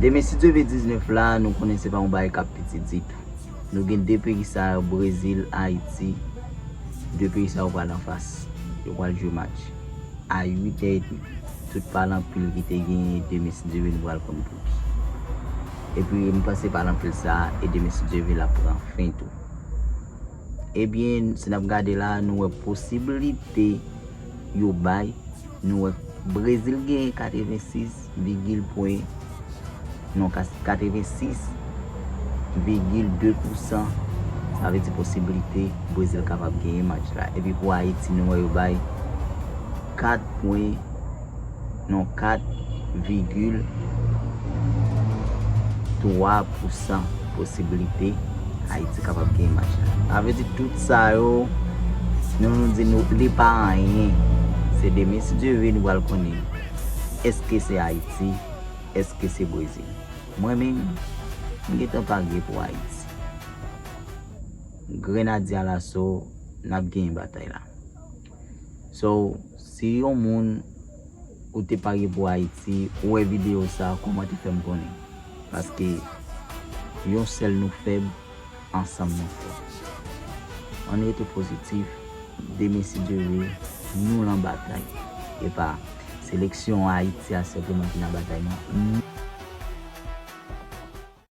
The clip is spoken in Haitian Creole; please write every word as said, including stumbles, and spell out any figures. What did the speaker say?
Demen, si Dye vle, diznèf la, nou konnen se pa yon bagay k ap piti ditou. Nou gen de peyi sa yo, Brezil, Ayiti. De peyi sa yo pral anfas. Yo pral jwe match a uit è edmi. Tout pale anpil ki te genyen, demen, si Dye vle, nou pral konn pou ki. Epi, m panse pale anpil sa a, e demen, si Dye vle, l ap pran fen tou. Ebyen, si n ap gade la, nou wè posiblite yo bay, nou wè Brezil genyen katrevensis vigil pwen, non, ka-, katrevensis vigil de pousan. Sa vle di posiblite Brezil kapab genyen match la. Epi pou Ayiti, nou wè yo bay kat pwen, non, kat vigil twa pousan posiblite Ayiti kapab genyen match la. Sa vle di tout sa yo, nou, nou di nou, li pa anyen. Se demen, si Dye vle, nou pral konnen èske se Ayiti, èske se Brezil. Mwen menm, m gentan parye pou Ayiti. Grenadye Alaso, n ap genyen batay la. So, si yon moun ou te parye pou Ayiti, ou wè videyo sa, kòmante fè m konnen. Paske yon sèl nou fèb, ansanm nou fò. Ann rete pozitif, demen, si Dye vle, nou lan batay. E pa seleksyon Ayiti a senpleman ki nan batay, non.